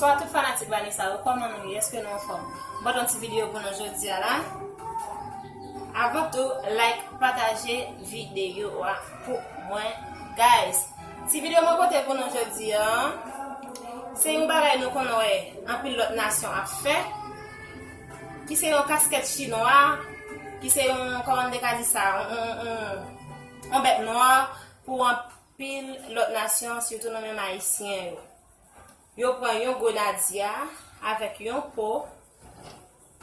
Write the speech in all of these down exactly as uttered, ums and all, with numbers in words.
Bonswa tout fanatik Vanessa yo, kòman nou ye? Èske nou anfòm? Mwen pote yon ti videyo pou nou jodi a la. Avan tou, like, pataje videyo a pou mwen, guys. Ti videyo mwen pote pou nou jodi a, se yon bagay nou konn wè anpil lòt nasyon ap fè, ki se yon kaskèt chinwa, ki se yon, kòman m te ka di sa, yon, yon, yon, yon bèt nwa pou anpil lòt nasyon, sitou nou menm Ayisyen yo. Yo pran yon grenadya avèk yon po,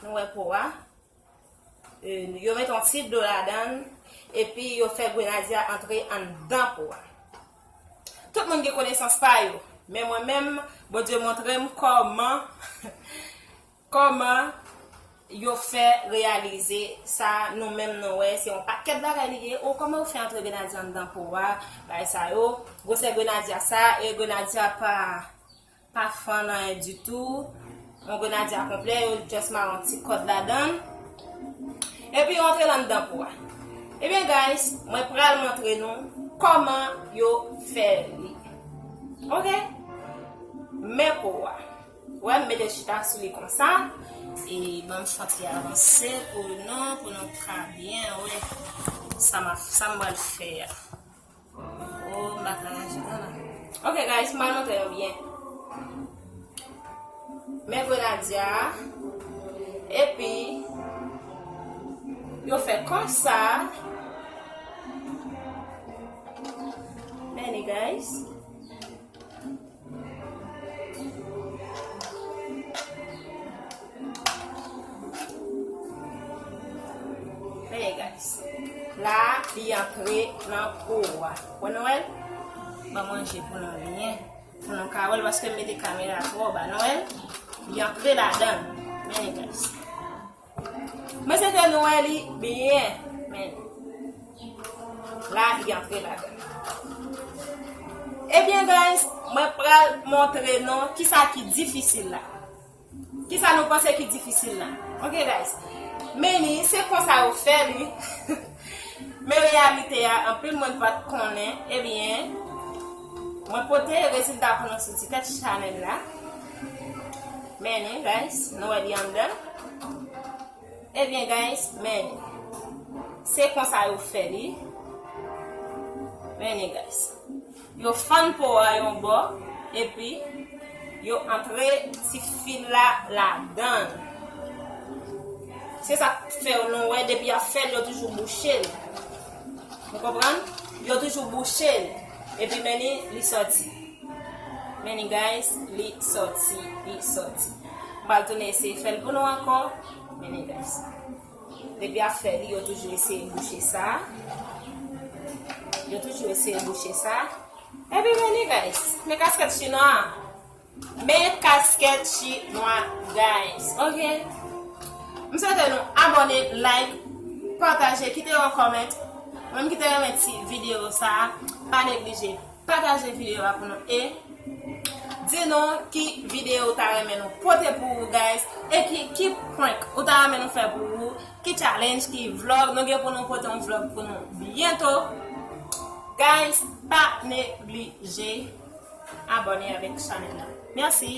nou wè po a, e, yo mete yon ti dlo ladan l, epi yo fè grenadya antre anndan po a. Tout moun gen konesans pa yo, men mwen menm, Bondye montre m kòman, kòman yo fè reyalize sa, nou menm nou wè, se yon pakèt bagay li ye. O, kòman yo fè antre grenadya anndan po a, bagay sa yo, gwosè grenadya sa, e grenadya pa, pa fann anyen ditou. Yon grenadya konplè, yo just mare yon ti kòd ladan l. Epi yo antre l anndan po a. Ebyen, guys, mwen pral montre nou kòman yo fè li. Oke? Men po a. Wè, m mete chita sou li konsa. E ban m fè yon ti avanse pou nou, pou nou ka byen wè sa m ap, sa m pral fè a. O, m pa ka raje non la. Oke, guys, m pral montre nou byen. Men grenadya a. Epi, yo fè konsa. Men li, guys. Gade, guys. La, li antre nan po a. Wè nou wè l? Ban manje pou nou byen. Pou nou ka wè l, paske m mete kamera twò ba. Nou wè l? Li antre ladan l. Gade, guys. Men se ke nou wè li byen. Men la, li antre ladan. Ebyen, guys, mwen pral montre nou kisa ki difisil la. Kisa nou panse ki difisil la? Oke, guys. Men li, se konsa yo fè li. Men reyalite a, anpil moun pa t konnen. Ebyen, mwen pote rezilta pou nou sou ti tèt chanèl la. Men li, guys, nou wè li anndan. Ebyen, guys, men li. Se konsa yo fè li. Men li, guys. Yo fann po a yon bò, epi yo antre ti fil la ladan l. Se sa k fè nou wè depi y ap fè l, yo toujou bouche l. Nou konprann? Yo toujou bouche l. Epi men li, li sòti. Men li, guys, li sòti, li sòti. M pral tounen eseye fè l pou nou ankò. Men li, guys. Depi y ap fè li, yo toujou eseye bouche sa. Yo toujou eseye bouche sa. Epi men li, guys. Men kaskèt chinwa. Men kaskèt chinwa, guys. Oke. M swete nou abòne, like, pataje, kite yon comment. Ou menm ki te renmen ti videyo sa, pa neglije pataje videyo a pou nou e di nou ki videyo ou ta renmen nou pote pou ou, guys, e ki, ki prank ou ta renmen nou fè pou ou, ki challenge, ki vlog. Nou gen pou nou pote yon vlog pou nou byento. Guys, pa neglije abòne avèk chanèl la. Mèsi.